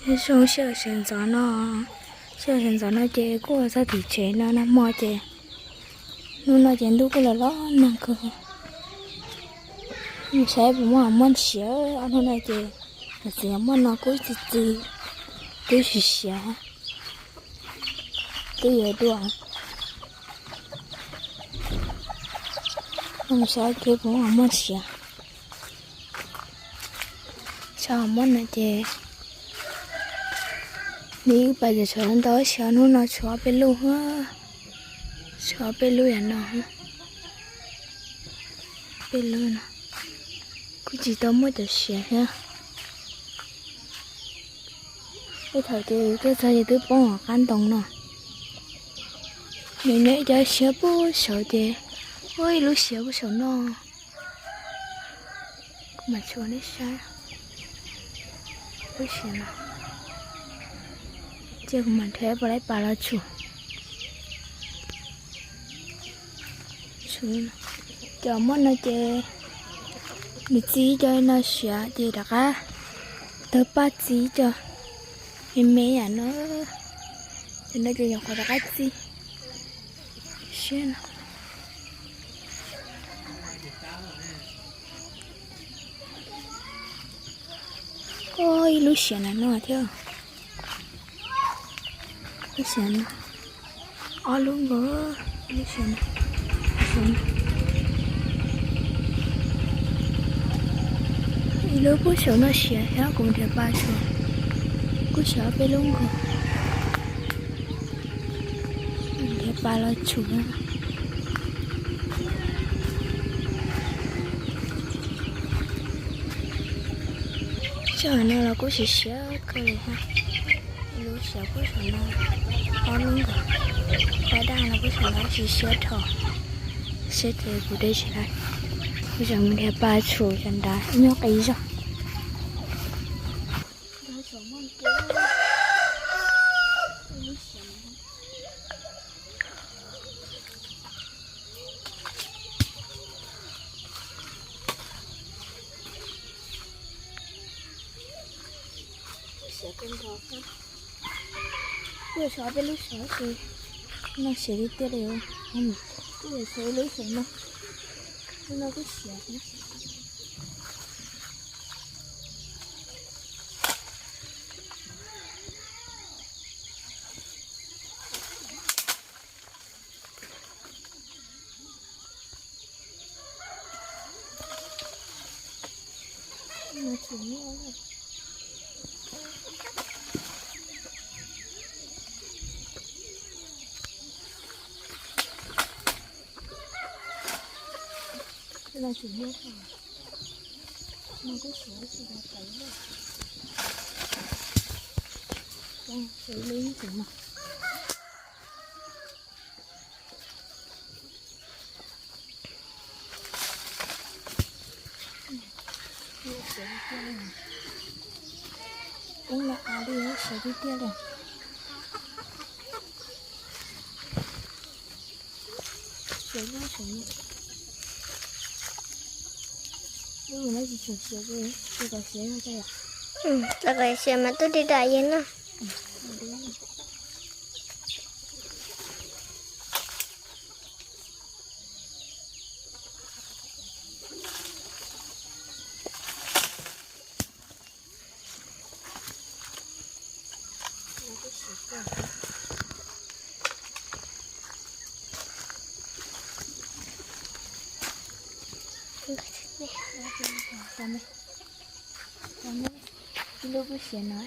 Nyob zoo sij hawm sawv ntxov no, sij hawm sawv ntxov no ces kuj ua txog tim tsev no nag hmo ces hnub no ces ntuj kuj los los nag kawg. Mus saib puas muaj muaj siav, ob hnub no ces tam sim muaj no kuj txi txiv, twb siav siav, twb yuav dua. Mus saib kiag puas muaj siav. Tsam muab no ces nws ib pas ces tshuav ntau siav, hnub no tshuav ob peb lub, tshuav ob peb lub yam no, peb lub no kuj tsis tau muaj cov siav thiab. Tej thaum ces tuaj txog ces twb poob qab ntoo no. Nws nyob ib co siav puag saud ces, ua ib lub siav puag saum no. Kuv mam tshua nej saib lub siav no. Ces kuv mam nrhiav pom lawv pas los tshum. Cov muaj no ces nws txi cov no siav ces rov qab tawg paj txi cov me me yam no. Cov no ces nyuam qhuav rov qab txi siab no. Ib lub siav na no thiab. Lub siav no, ob lub nkaus, lub siav no. Ib lub puag saum no siav thiab, kuv nrhiav pas tshum, kuj siav ob peb lub nkaus. Nrhiav pas los tshum. Tsam no los kuj siav siav kawg li thiab. Ib lub siav puag saum no, ob lub nkaus, daj daj no puag saum no siav siav dhau. Siav ces kuv de tsis lawm, kuv tseem mus nrhiav pas tshum cov nrad nyob qis zog. Kuj yog siav peb lub siav ces no siav tiag tiag li. Kuj yog siav ib lub siav no, lub no kuj siav. Ub, no av li siav tiag tiag li. Lub no tsis tshua siav, tsis tau siav no. Tau kom siav mas tuaj di dam yig no. Ib lub kuj siav no.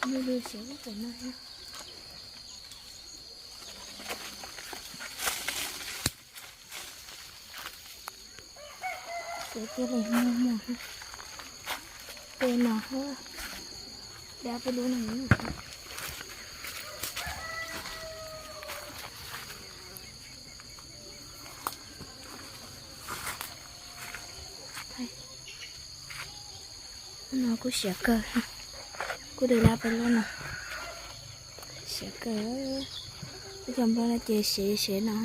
Lub lub siav lub pem no thiab. Siav tiag li, muaj muaj. Pem no, dab peb lub no. No kuj siav kawg, kuj de dab peb lub no. Siav kawg. Ib co nplog no ces siav siav no,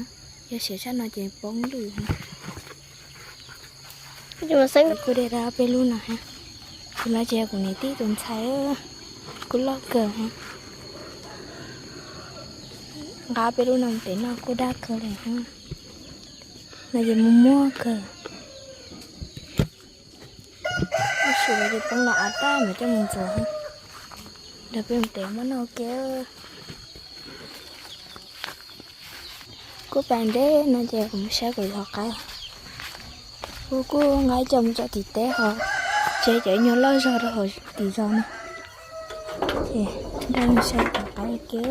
yog siav tshaj no ces poob lwm. Kuj de tau peb lub no, tus no ces kuv niam tij tus ntxhais, kuj loj kawg. Nqa peb lub no mus tev noj kuj daj kawg li. No ces muag muag kawg. Lub sum no ces poob los av tag mam coj mus ntxuav. Nrog peb mus tev muab noj ua ke. Kuj pas ntev no ces kuv mus saib kuv cov qaib. Kuv kuj nqa ib co mus tso tim teb ho, ces cov ib nyuag loj zog rau hauv tim zos no. Ces nrog saib cov qaib ua ke.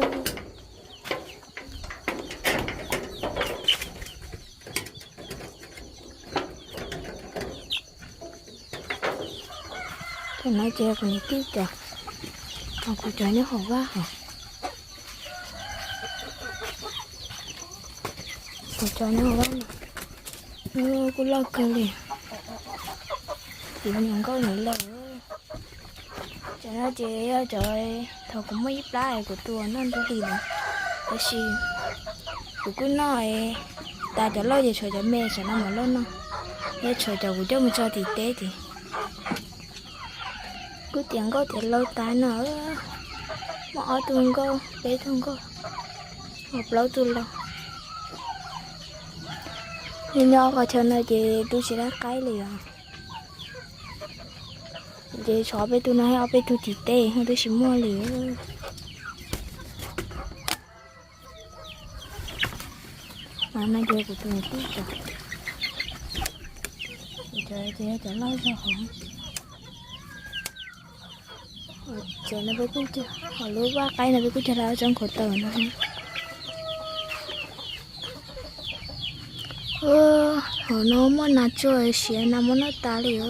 Cov no ces kuv niam tij cov, ho kuv cov nyob hauv vaj hos. Kuv cov nyob hauv vaj no, kuj loj kawg li. Kuv nyuam nkauj nyuam loj. Cov no ces yog cov thaum kuv muaj ib plab es kuv tua noj nruab hlis lawm, tab sis kuv kuj noj tas cov loj ces tshuav cov me tsam no mam loj noj, yog tshuav cov kuv coj mus tso tim teb ces kuj tiav nkauj tiav laus tas no, muaj ob tug nkauj peb tug nkauj, muaj plaub tug laus. Nyob nyob qhov chaw no ces tu tsis tau qaib li os. Ces tshuav ob peb tug no, ob peb tug tim teb ho twb tsis muaj li. Mas no ces kuv tus niam tij cov, cov ces cov loj zog hov. Ces no peb kuj cog, hos lub vaj qaib no peb kuj cog lawm ob tsob nkhaus taw no. Hov no muaj nas tsuag siav nas muab noj tas li os.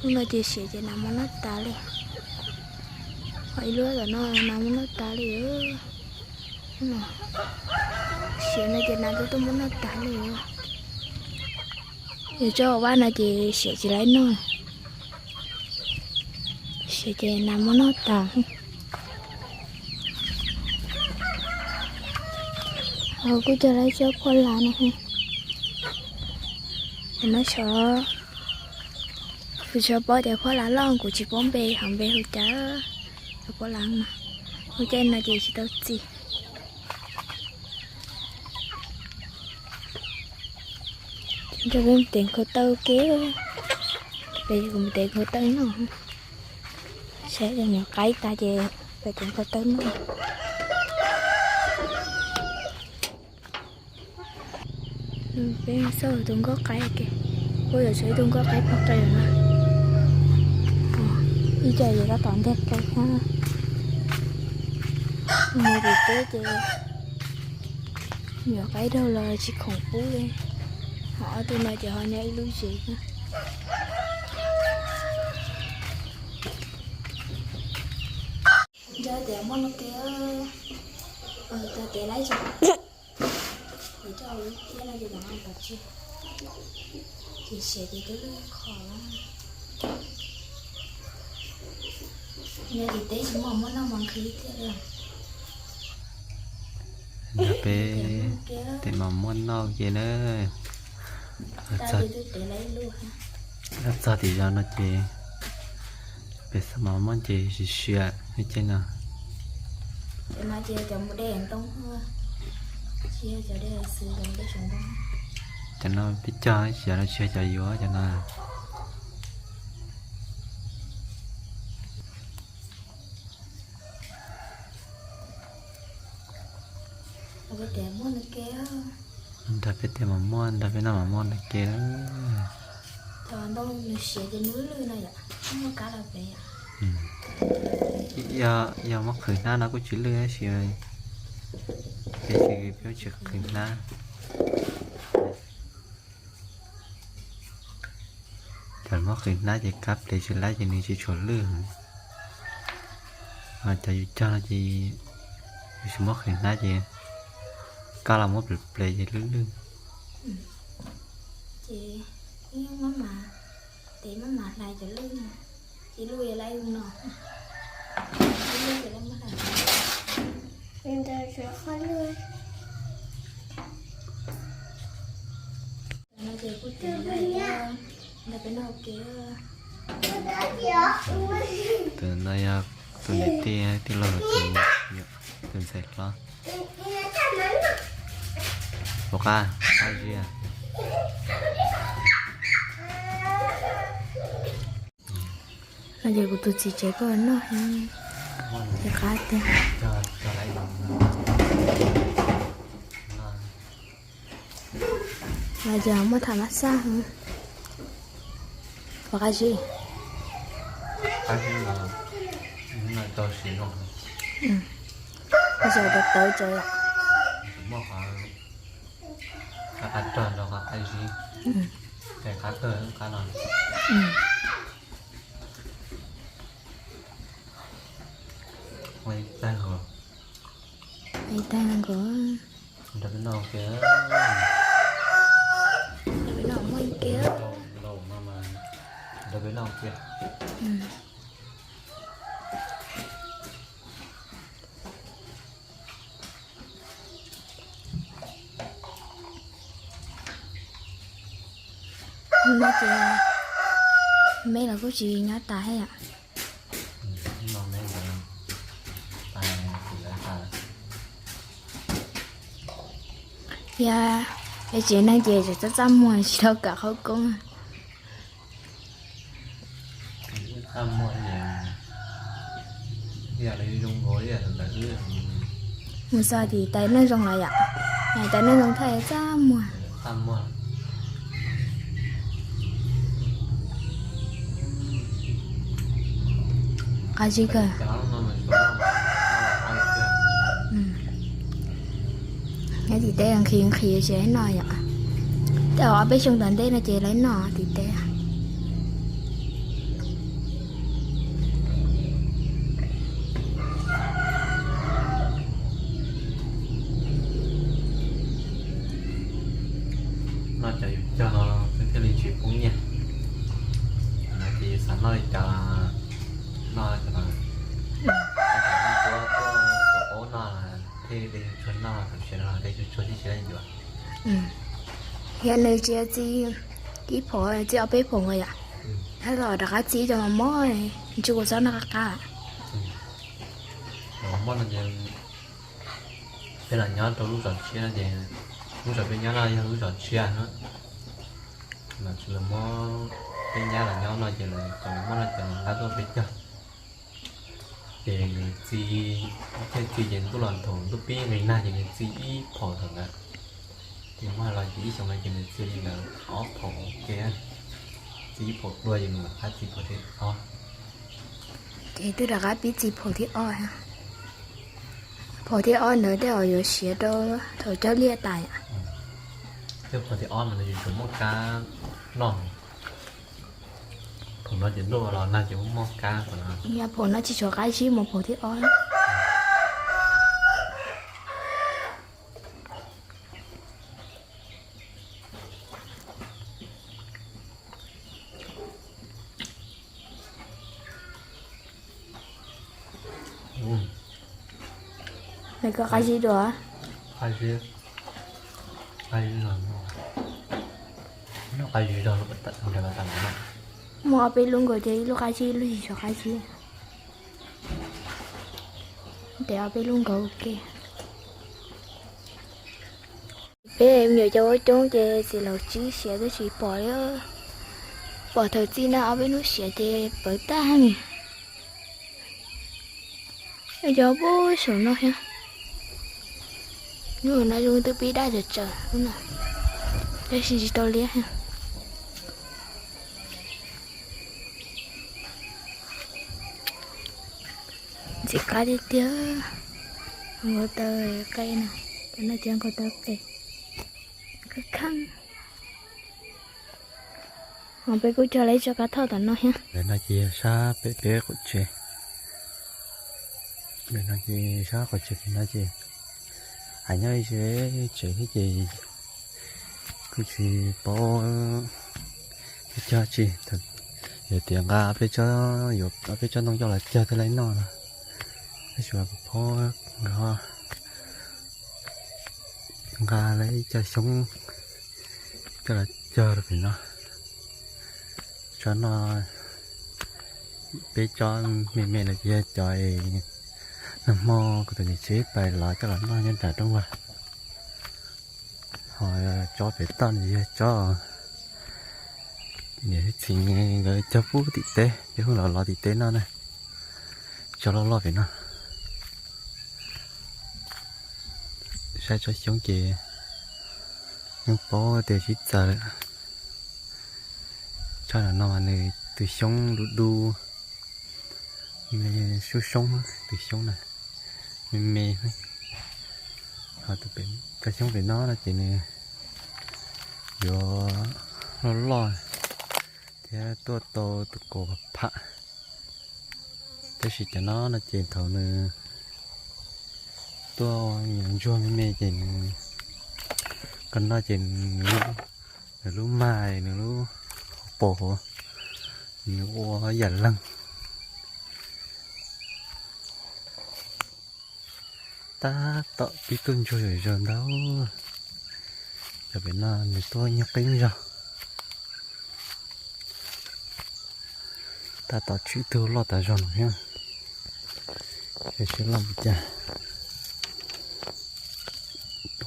Lub no ces siav ces nas muab noj tas li. Ho ib lub tom no nas muab noj tas li os. Siav no ces nas twb tuaj muab noj tas li os. Yog tsob hauv vaj no ces siav tsis laib noj. Siav ces nas muab noj tas. Kuj cog lawm tsob phuaj lav no. Kuv no xyov, kuv tsuas paub tias phuaj lav loj, kuv tsis paub npe hov npe hu cas. Cov phuaj lav no, ua caij no ces tsis tau txi. Nrog peb mus tev nkhaus taw ua ke, peb kuv mus tev nkhaus taw noj. Saib cov nyuam qaib tas ces peb tev nkhaus taw noj. Peb xauj tus nkauj qaib ke, kuj yuav tshuav ib tug nkauj qaib pog qe na. Ib co yuav tab tom nteg qe thiab. Mus tim teb ces nyuam qaib raug los tsis khoom pub li. Ho ob tug no ces ho nyob ib lub zes na. Nco tias muaj no ke, cov tev laib tso, es coj lub tiab no ces mam nqa pov tseg, ces siav ces twb lwj kho. Nco ces teb tsis muaj, muaj noj mas nqhis tiag li. Nrog peb tev mas muaj noj ke na. Txog tim zos no ces peb xav mas muaj ces sis siav ib ce no. Cov no peb cog siav no tsis yog cov yuav cov no. Nrog peb tev mas muaj, nrog peb noj mas muaj no ke. Yog muab qhwv hnab no kuj tsis lwj tab sis peb tsis, peb tsis qhwv hnab. Cov muab qhwv hnab ces kab plev tsis laib ces nws tsis tshua lwj. Cov yus cog no ces yus tsis muab qhwv hnab ces kab los muab plev plev ces lwj lwj. Ces maj mam, ces maj mam hlais cov lwj no, ces lwj laib no, lwj ces lwj muab hlais. Tus no yog tus niam tij tij laug tus, tus ntxhais hlob. Puas qab, qab zib. No ces kuv tus txiv tsev koj noj, ces qab tiag. No ces muaj tham mab xaj, puas qab zib. Qab zib no, tau siv zoo. Qab zib tawv tawv tsev. Muaj qhov qab rog rau qhov qab zib, qab kawg qab no. Ua ib tag nkaus. Ib tag nkaus. Nrog peb noj kiag. Nrog peb noj kiag. Nrog peb noj kiag. No ces me los kuj tsis nyob tas thiab yom. Yog peb tsev neeg ces txaj txaj muag tsis tau kam qhaub koob. Mus txog tim tais neej zoo lawm yom, tais neej zoo thaij txaj muag. Qab zib kawg. Nyob tim teb nqhis nqhis tsis noj yom. Tej zaum ob peb xyoo tom ntej no ces lawv noj tim teb. Noj cov yus cog no thiaj li tsis poob nyiaj. No ces xav noj li cas noj cov no. Tuaj tuaj tuaj noj thiaj li tsuag noj, tam sim no de tsuag tsuag tib si yuav. Yog nws tsis txi ib phaum, txi ob peb phaum nkaus yom. Hab los rov qab txi cov mos mos, ntshe kuv txhob noj qab qab. Mos mos no ces peb los nyob rau lub zos tshiab no ces lub zos peb nyob no yog lub zos tshiab na. Los tsis los muab peb nyab los nyob no ces lawv cov mos mos no ces lawv nqa tuaj peb cog. Ces nws txi, thiaj txi ces ntuj los nthaum ntuj pib nqis nag ces nws txi ib phaum thaum ntawd. Ces muab hais los ces ib xyoos no ces nws txi li ntawd ob phaum ua ke. Txi ib phaum dua ces nws mam qab txi phaum thib ob. Ces twb rov qab pib txi phaum thib ob. Phaum thib ob ntawd tej zaum yuav siav rau thaum cog liaj tas. Tej phaum thib ob no nws yuav tsum muaj kab noj. Phaum no ces ntuj los nag ces muaj kab. Yog phaum no tsis tshua qab zib mus phaum thib ob. Nws koj qab zib dua. Qab zib, qab zib, noj qab zib dua. Muaj ob peb lub nkaus ces ib lub qab zib ib lub tsis tshua qab zib. Tes ob peb lub nkaus ua ke. Peb me nyuam cov ua coob ces txiv laus tsib siav twb tsis pom li. Pom thaum txi no ob peb hnub siav ces pawv tag li. Cov pub saum no thiab. Hnub no zoo twb pib daj tsawv tsawv no, tab sis tsis tau liab thiab. Ntxim qab tiag tiag. Nkaus taw qe no, cov no ces nkaus taw qe, kheej kheej. Ho peb kuj cog lawv ib tsob kab thoj tom no thiab. Ntawm no ces yog sab pem peb qaum tsev. Ntawm no ces sab qaum tsev pem no ces hais nyob ze tsev thiab ces kuj tsis paub cog tsi. Yog tias nqa peb tsob, yuav peb tsob ntoo coj los cog thiaj li noj no. Tab sis kuv phob nqa, Nqa lawv ib co xyoob coj los cog rau pem no. Tsob no, peb tsob me me no ces yog cov es nag hmo kuv tus niam tsev pais lov coj los noj nyob nram rooj vag. Ho tsob pem toj no yog tsob niam txiv nkawd cog pub tim teb, cog pub los lov tim teb noj na. Tsob loj loj pem no. Saib tsob xyoob ces yeej paub tias sib txawv lawm. Tsob no mas nws tus xyoob du du, me sub soob, tus xyoob na me me. Ho tsob xyoob pem no no ces nws yuav loj loj thiab tuaj tau tus kaus pham. Tab sis cov no no ces thaum nws tuaj yuav ntsuag me me ces nws, koj noj ces nws lub mag, nws lub hauv paus hauv, nws ua yam leeg. Tab tom pib tuaj ntsuag zom zaws ntag. Cov pem no nws tuaj nyuag qeeb zog. Tab tom tshwm ib tug loj tas zog no thiab. Saib loj li cas.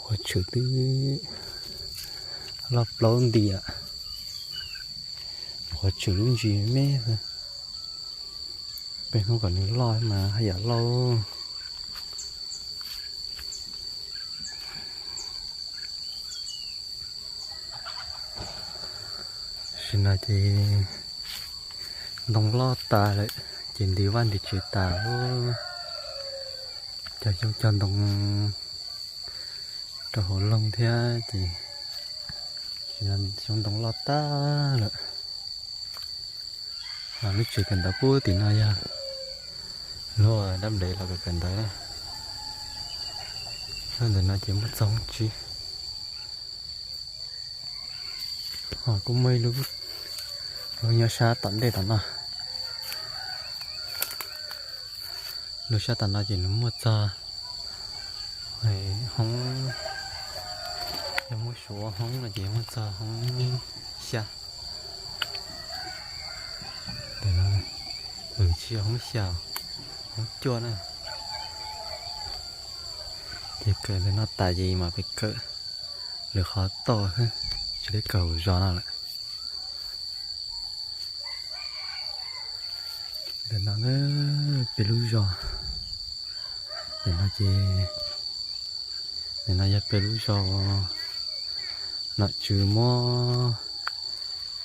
Qhov tshwm twb loj plaub nti lawm. Qhov tshwm lub ntsis me xwb. Peb hnub kom nws loj mas haj yam loj. Tam sim no ces ntoo loj tas lawm, ces nti vaj nti tsev tas. Cog xyoob cog ntoo rau hauv loog thiab ces xyoob ntoo loj tag lawm. Lub tsev kawm ntawv pub tim no yog lub dab nplev los kawm kawm ntawv. Lub ntawm no ces muaj txog hoob tsib. Ho kuj muaj ib lub, lub nyob sab tom ntej tom no. Lub sab tom no ces nws muaj txog hoob, yog muab suav ua hoob no ces muaj txog hoob xya. Tsis yog hoob xya, hoob cuaj na. Ces kawm ntawm no tas ces mam pem kawm lwm qhov tau, tsis peb kawm hauv zos no lawm. Ntawm no peb lub zos, ntawm no ces, ntawm no yog peb lub zos. Nom tswv muab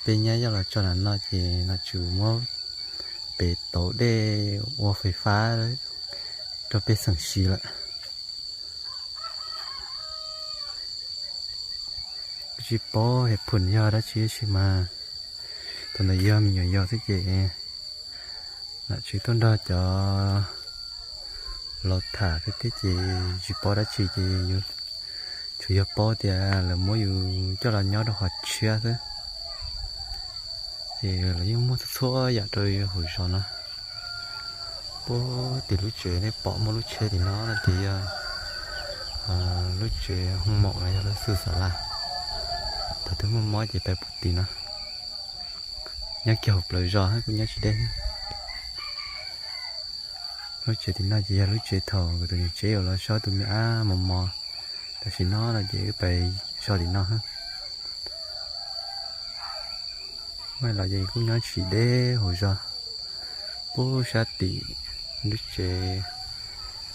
peb nyab yoj los tso ntawm no ces nom tswv muab pem tauv dej ua fais fab rau pej xeem siv lawm. Kuv tsis paub hais phum yog dab tsi tab sis mas thaum ntawd yog me nyuam yaus xwb ces nom tswv tuaj nrog cov laus tham xwb thiab ces tsis paub dab tsi ces tsuas yog paub tias lawv muab yus coj los nyob rau qhov tshiab xwb. Ces lawv yeej muaj txhua txhua yam rau hauv zos no. Puag tim lub tsev nej pom muaj lub tsheb tim no no ces yog lub tsev hoo maum los yog lub xwb xav laj. Thaum twg muaj mob ces pais puag tim no. Nyob kiag hauv plawv zos kuj nyob tsis deb. Lub tsev tim no ces yog lub tsev thaum kuv tus niam tsev yuav los so tus me ab mos mos. Tam sim no no ces wb pais so tim no. Muaj los ces kuj nyob tsis deb hauv zos. Puag sab tim lub tsev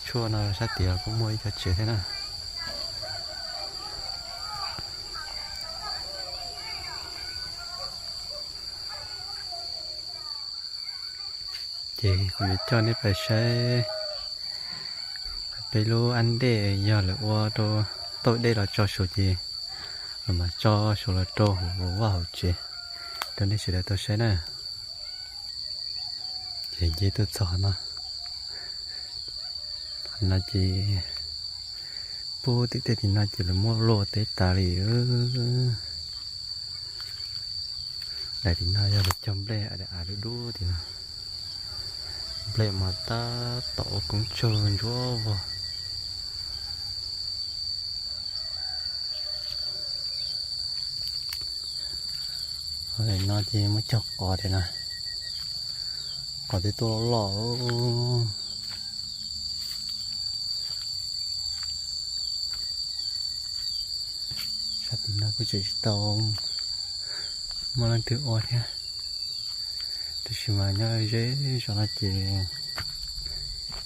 tshuaj no sab tim kuj muaj ib co tsev thiab na. Ces kuv yuav coj nej pais saib peb lub ab dej yog lawv ua rau tauj dej los tso saud ces lawv mam tso saud los rau hauv vaj hauv tsev rau nej sawv daws tau saib na. Ces nce tuaj txog no, no ces puag tim tej tim no ces lawv muab luaj teb tas li. Daim tim no yog lawv cog nplej av dub dub tim no. Nplej mas tab tom ua koob tsaug ntsuab vog. Qhov no ces muab cog qos tias na, qos twb tuaj loj loj. Sab tim no kuj tseem tsis tau muaj leej twg ua thiab, tab sis mas nyob ze zos no ces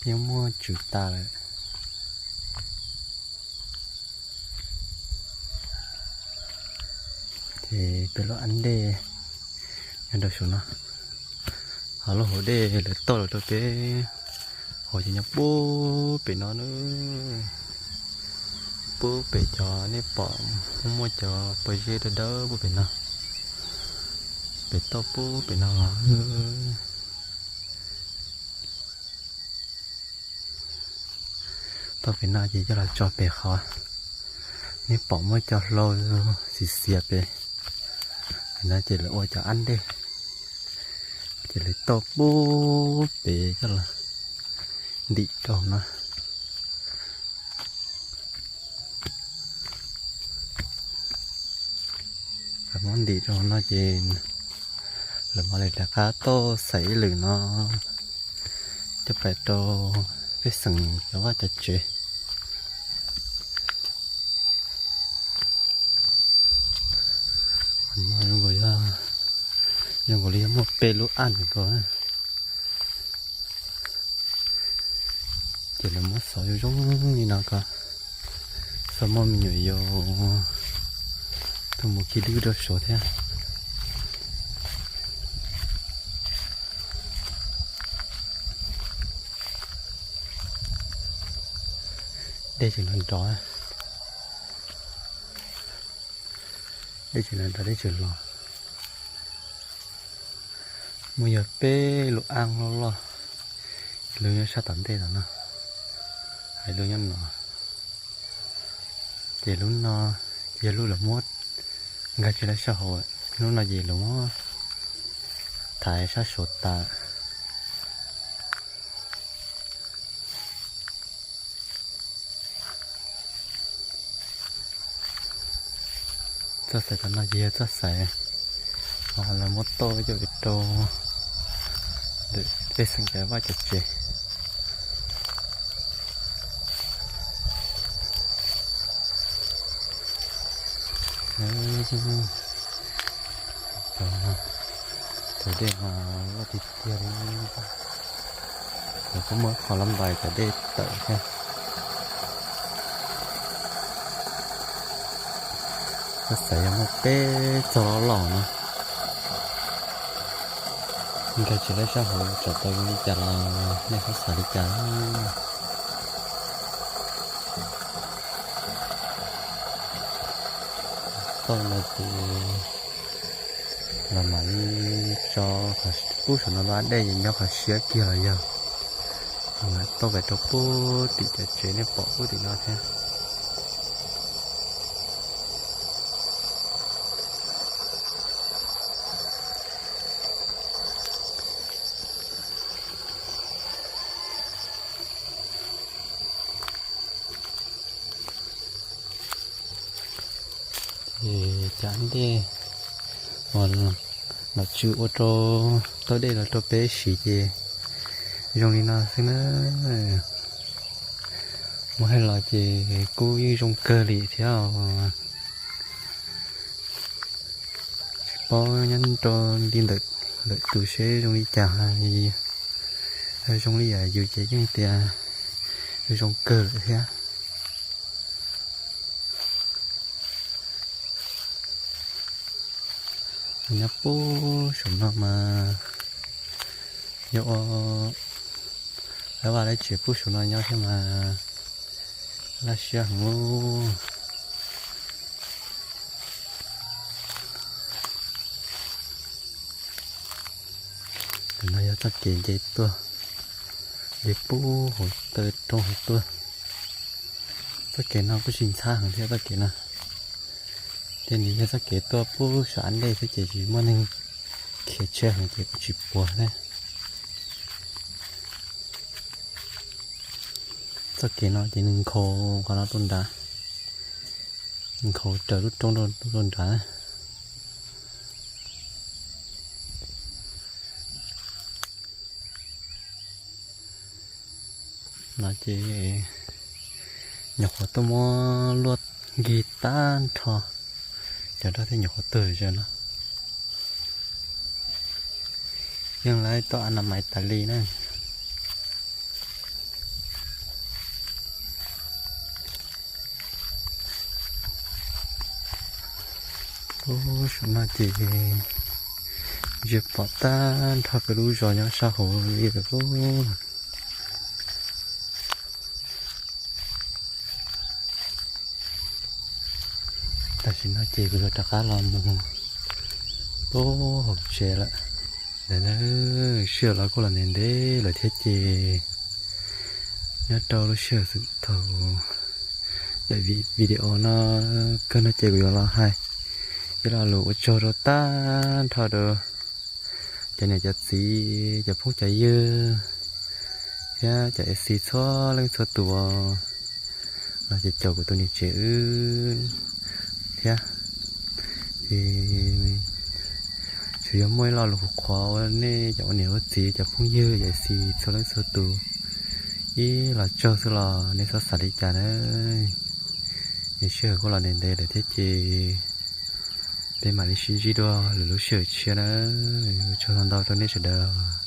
yeej muaj tswv tas lawm. Ces peb lub ab dej nyob rau saum no, ho lub hauv dej lawv toj los rau peb hauv ces nyob puag pem no na. Puag pem cov nej pom muaj muaj cov pob zeb dawb dawb puag pem no, pem toj puag pem no los. Toj pem no ces coj los tso pem qhov nej pom muaj cov hlau xiav xiav pem, pem no ces lawv ua cov ab dej, ces lawv toj puag pem coj los ntim rau no. Lawv muab ntim rau no ces lawv mam li rov qab toj xaim ib lwm no coj pais rau pej xeem cov vaj cov tsev. Qhov no zoo nkaus li yog muaj peb lub ab nkaus. Ces lawv muab xov zoo zoo li no kom xav muaj me nyuam yaus tuaj mus khi dwb rau saud thiab. Dej tseem nrov nrov, dej tseem nrov nrov, dej tseem los. Muaj yog peb lub ab loj loj, lub nyob sab tom ntej tom no, hais lub nyob no. Ces lub no yog lub lawv muab nkag tsis lawm sab hauv, lub no ces lawv muab thaiv sab saud tas. Txoj xaim tom no ces yog txoj xaim lawv muab toj coj pem rau ntawm pej xeem cov vaj cov tsev. Cov dej mas loj tiag tiag li. Lawv kuj muab qhov lab npais cov dej tawm thiab. Txoj xaim yog muaj peb txoj loj loj no, nkag tsis lawm sab hauv tsam tau zoo li cas los nej txhob xav li cas. Toj no ces los mam li tso qhov pub saum no lub ab dej ces nyob qhov siab kiag los yog mam toj pem rau pub tim cov tsev nej pom pub tim no thiab. Ces cov dej uas nom tswv ua rau tau dej los rau peb siv ces zoo li no xwb na. Muab hais los ces kuj yeej zoo kawg li thiab os. Tsis paub nyob rau li ntawm lwm tus seb zoo li cas, zoo li yam yus ces yeej tias zoo kawg lawm thiab. Nyob puag saum no mas yog ua lawv vaj lawv tsev puag saum no nyob thiab mas laj siab heev. Ntawm no yog txoj kev nce tuaj, nce puag hauv taw roob hauv tuaj. Txoj kev no kuj tsis ntxhab heev thiab txoj kev no. Thiab nws yog txoj kev tuaj puag saum ab dej xwb ces tsis muaj neeg khiav tsheb heev ces kuj tsis puas thiab. Txoj kev no ces nws nkhaus qhov no rau nrad, nkhaus raws lub roob rau nrad. No ces nyuam qhuav tuaj muab luaj nkig tag nrho, cov nroj thiaj nyuam qhuav tuag zog no. Yeej lawv tuaj a na mais tas li na. Ub, saum no ces ntsia pom tag nrho peb lub zos nyob sab hauv li lawm. Tam sim no ces kuv yuav rov qab los mus pub hauv tsev lawm. Ntawm no sij hawm los kuj los ntev ntev lawm thiab ces nyob rau lub sij hawm xwm thaum daim video no kawg no ces kuv yuav los hais ib lo lus ua tsaug rau tag nrho rau cov niam cov txiv, cov phooj cov ywg thiab cov FC txhua leej txhua tus no ces caum kuv tus niam tsev wb thiab. Ces tsuas yog muaj ib lo lus qhuav qhuav ua nej cov ua niam ua txiv, cov phooj ywg, cov FC txhua leej txhua tus ib los tsaug xwb los nej txhob xav li cas na. Sij hawm kuj los ntev ntev lawm thiab ces peb mam li sib ntsib dua lwm lub sij hawm tshiab na. Ua tsaug ntau ntau rau nej sawv daws.